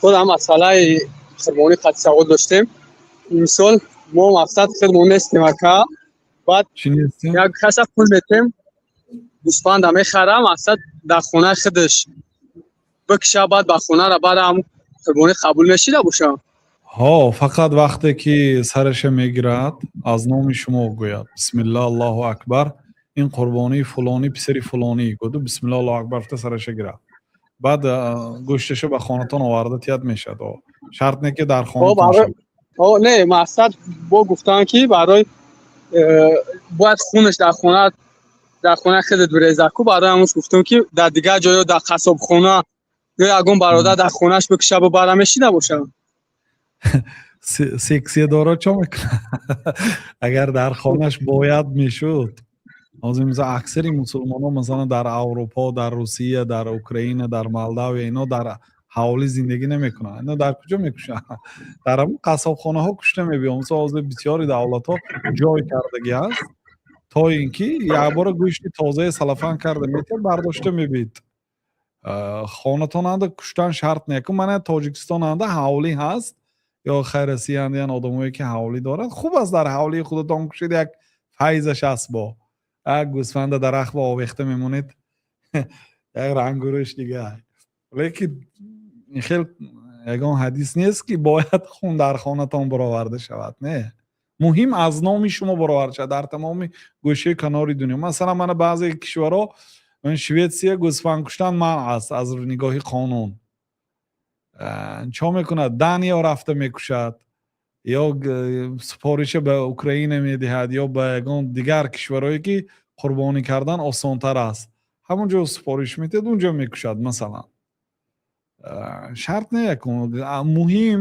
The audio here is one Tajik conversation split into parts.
Худ ҳам масъалаи қурбонӣ қад савол доштем. Мисол, мо мақсад худмон нестем, ака. Баъд Чӣ нестем? Як каса пул метем, гӯсфанда мехара, мақсад, дар хонаи худаш бикша, баъд ба хонара баъд ҳам қурбонӣ қабул мешида боша? Ҳо, фақат вақте ки сараша мегирад, аз номи шумо гӯяд: «Бисмилла, Аллоҳу акбар, ин қурбонии фулонӣ, писари фулонӣ», гуду «Бисмилла, Аллоҳу акбар» гуфта сараша гирад, баъд гӯшташа ба хонатон оварда тият, мешавад. Шарт не, ки дар хонатон шавад. Не, мақсад, бо гуфтан, ки барои бояд хунаш дар хонаи худат биреза ку. Барои ҳамуш гуфтам, ки дар дигар ҷо ё дар қассобхона ё ягон бародар дар хонааш бикша, бубара, мешида боша? Сексия дора, чо мекунад? Агар дар хонаш бояд мешуд, ҳозир мисал аксари мусулмонон, масалан, дар Аврупо, дар Русия, дар Украина, дар Молдавия, ино дар ҳавлӣ зиндагӣ намекунанд. Ино дар куҷо мекушанд? Дар ҳамун қассобхонаҳо кушта мебиён. Мисол, ҳозир бисёри давлатҳо ҷой кардагӣ аст, то ин ки якбора гӯшти тозаи салафан карда метиҳад, бардошта мебид. Хонатонанда куштан шарт не ку. Мана, Тоҷикистонанда ҳавлӣ ҳаст ё хайр, Россияндаян одамое, ки ҳавлӣ дорад, хуб аст, дар ҳавлии худатон кушед, як файзаш аст. Бо як гӯсфанда дарахт ба овехта мемонед, як рангурӯш дига. Лекин ин хел ягон ҳадис нест, ки бояд хун дар хонатон бароварда шавад. Не, муҳим аз номи шумо бароварда шавад. Дар тамоми гӯшаи канори дунё, масалан, мана, баъзе кишварҳо, Шветсия, гӯсфанд куштан манъ аст аз нигоҳи қонун. Чо мекунад? Дания рафта мекушад ё супориша ба Украина медиҳад ё ба ягон дигар кишварҳое, ки қурбонӣ кардан осонтар аст, ҳамон ҷо супориш медиҳад, унҷо мекушад. Масалан, шарт не якун, муҳим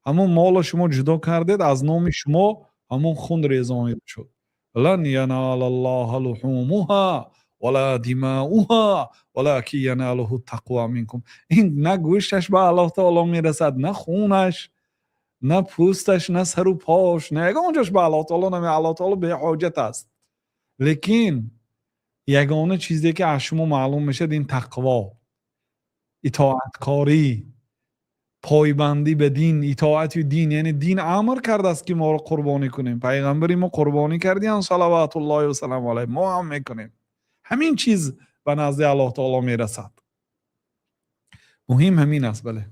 ҳамон моло шумо ҷудо кардед, аз номи шумо ҳамон хун резонида шуд. لن ينال الله لحومها ولا دماؤها ولكن يناله التقوى منكم. Ин на гӯшташ ба Аллоҳ таоло мерасад, на хунаш, на пӯсташ, на сару пош, на ягон ҷош ба Аллоҳ таоло наме. Аллоҳ таоло беҳоҷат аст, лекин ягона чизе, ки аз шумо маълум мешавад, ин тақво, итоаткорӣ, пойбандӣ ба дин, итоати дин. Яъне дин амр кардааст, ки моро қурбонӣ кунем. Пайғамбари мо қурбонӣ кардиян, салаватуллоҳи васаламу алайҳ, мо ҳам мекунем. Ҳамин чиз ба назди Аллоҳ таоло мерасад. Муҳим ҳамин аст, бале.